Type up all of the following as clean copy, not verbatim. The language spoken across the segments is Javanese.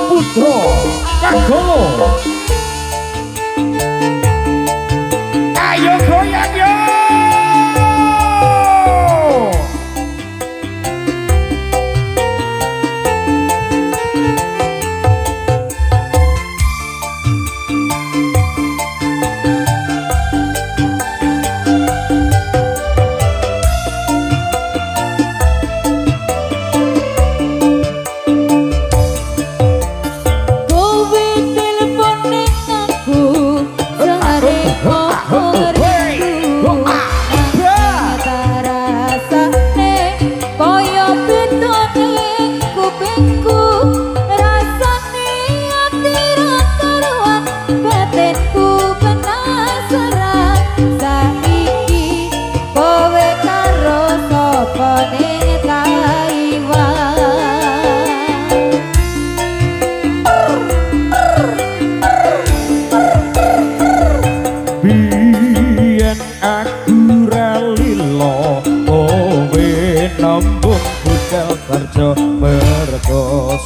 Putra Kagolo. Ayo goyang yo.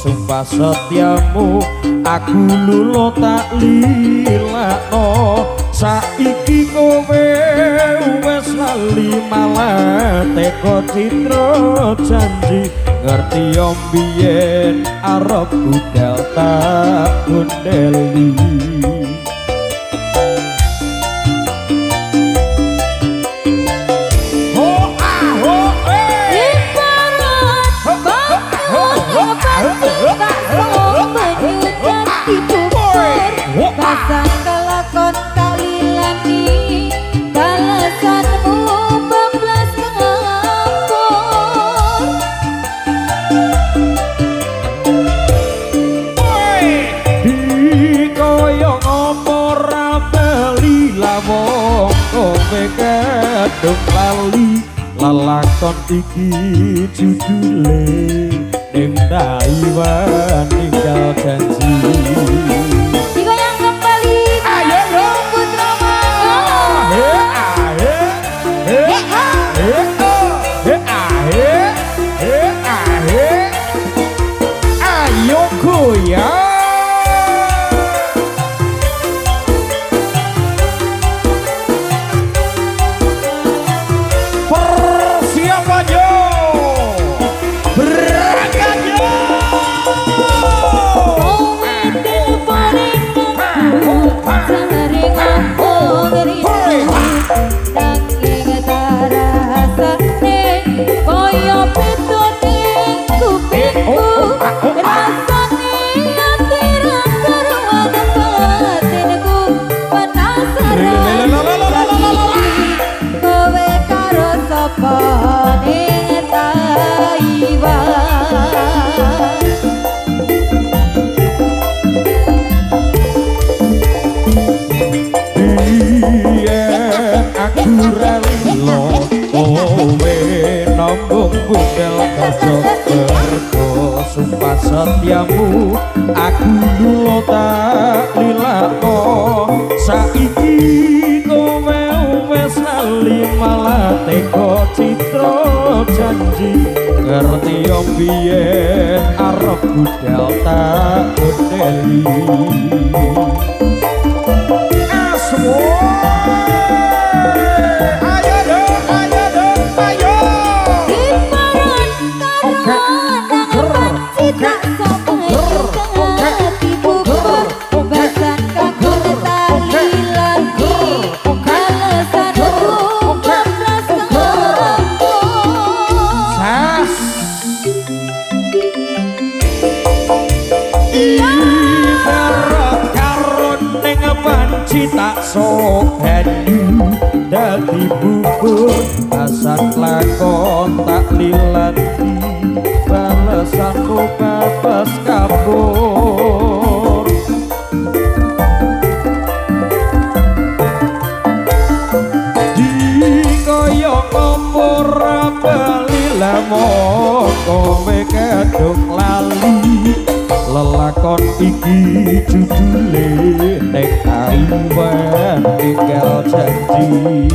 Sumpah setiamu aku lulo tak lilakno, saiki kowe wis lali malah teko citra janji. Ngerti yo biyen arep budal tak gondeli. Kadung lali lalakon iki judule ning Taiwan ninggal janji. Digoyang kembali. Ayo yo Putra Manggolo. He ahe he he he ahe he ahe. Ayo goyang. Sumpah setiamu aku lulo tak lilakno, saiki kowe wis lali malah teko citra janji. Ngerti yo biyen arep budal tak gondeli. Aswo ayo do ayo do ayo. Tak sobanyu dadi bubur asak lakon tak lilati balesanku babas kabur. Dikaya ngopo ra bali lamon kowe kadung lali lelakon iki judule ning Taiwan tinggal janji.